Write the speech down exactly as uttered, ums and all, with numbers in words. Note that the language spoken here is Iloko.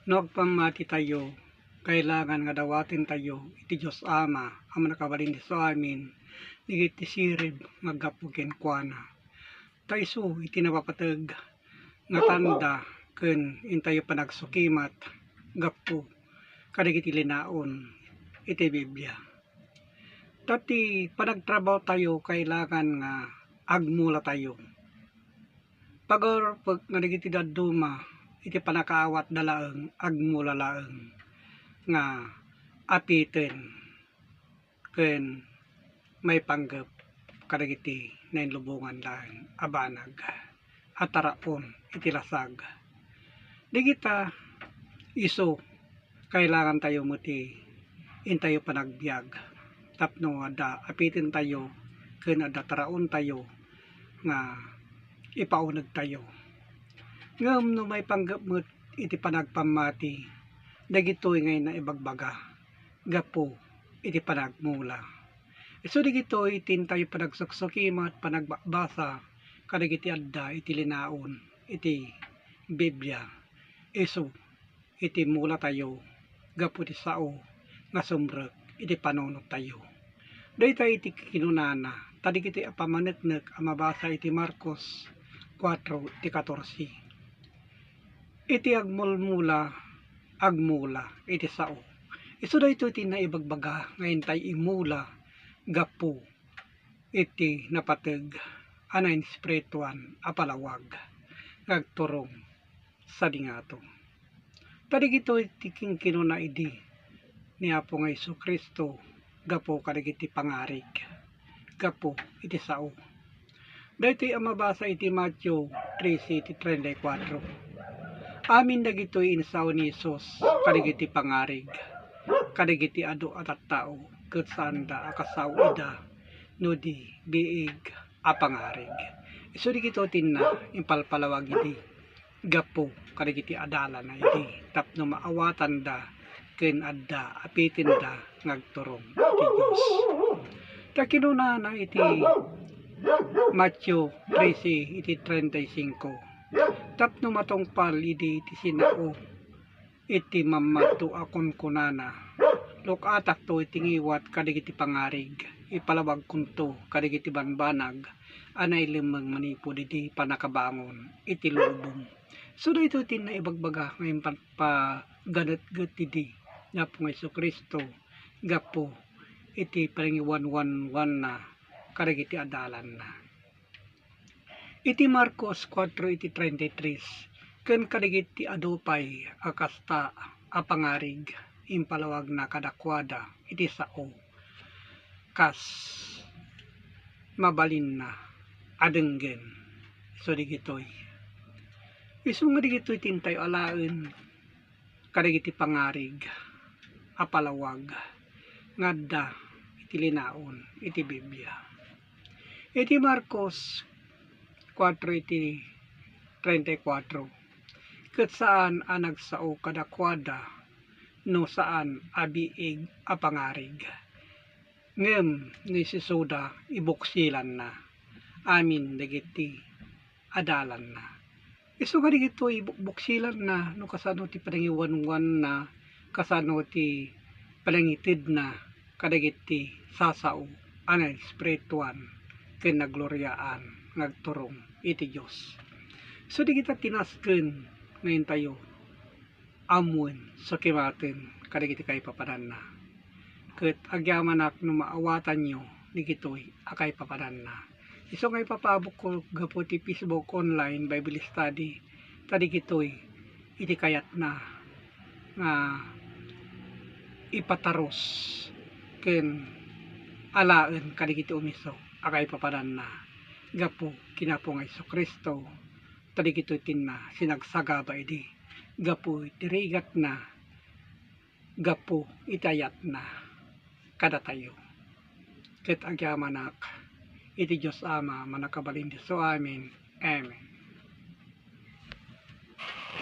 No agpammatitayo, kailangan nga dawatentayo iti Dios Ama a Mannakabalin-isu-amin dagiti sirib nga aggapu kenkuana. Ta isu iti napapateg nga tanda ken intayo panagsukimat gapu kadagiti linaon iti Biblia. Ta ti panagtrabahotayo, kailangan nga agmulatayo. Pagarupek nga dagiti dadduma iti pannakaawatda laeng, agmula laeng nga apiten ken maipanggep kadagiti nainlubongan laeng a banag a taraon iti lasag. Dagita isu, kailangantayo met ti intayo panagbiag tapno adda apitentayo ken adda taraontayo nga ipaunegtayo. Ngem no maipanggep met iti panagpammati, dagitoy nga inna ibagbaga gapu iti panagmula. Isu dagitoy ti intayo panagsuksukima, panagbabasa kadagiti adda iti linaon iti Biblia. Isu iti mulatayo gapu ti sao nga sumrek iti panunottayo. Dayta iti kinunana, ta dagitoy a pammaneknek a mabasa iti Marcos kuatro iti katorse. Iti agmulmula, agmula iti sao. Isu daytoy ti naibagbaga nga intay imula gapu iti napateg a nainspirituan a palawag nga agturong sadi ngato. Ta dagitoy ti kinkinuna idi ni Apo nga Jesu-Cristo gapu kadagiti pangarig gapu iti sao. Daytoy a mabasa iti Mateo trese iti treinta y cuatro. Amin dagitoy insao ni Jesus kadagiti pangarig kadagiti adu a tattao ket saanda a kasao ida no di biig a pangarig. Isu dagitoy ti inna impalpalawag idi gapu kadagiti adalana idi tapno maawatanda ken adda apitenda nga agturong iti Dios. Ta kinunana iti Mateo trese iti treinta y cinco, tapno matungpal idi ti sinao iti mammadto a kunkunana, "Luk-atakto iti ngiwat kadagiti pangarig, ipalawagkonto kadagiti banbanag a nailemmeng manipud idi pannakabangon iti lubong." So, daytoy ti naibagbaga nga impagpaganetget idi ni Apo nga Jesu-Cristo gapu iti panangiwanwanwanna kadagiti adalanna. Iti Marcos kuatro iti treinta y tres, ken kadagiti adu pay a kasta a pangarig, impalawagna kadakuada iti sao kas mabalinna a denggen. So, digitoy. Isu nga digitoy ti intayo alaen kadagiti pangarig a palawag nga adda iti linaon iti Biblia. Iti Marcos kuatro iti treinta y cuatro, ket saan a nagsao kadakuada no saan a biig a pangarig. Ngem ni Jesuda, ibuksilanna amin dagiti adalanna. Isu nga dagitoy bukbuksilanna no kasano ti panangiwanwanna, kasano ti panangitedna kadagiti sasao a naespirituan ken nagloriaan nga agturong iti Dios. So, dagita ti nasken nga intayo ammoen, sukimaten kadagiti kaipapananna. Ket agyamanak no maawatanyo dagitoy a kaipapananna. Isu nga ipapabukko gapu ti Facebook online Bible study, ta dagitoy iti kayatna nga ipatarus ken alaen kadagiti umiso a kaipapananna gapu ken Apo nga Jesu-Cristo, ta dagitoy ti inna sinagsagaba idi gapu iti rigatna, gapu iti ayatna kadatayo. Ket agyamanak iti Dios Ama a Mannakabalin-isu amin. Amen.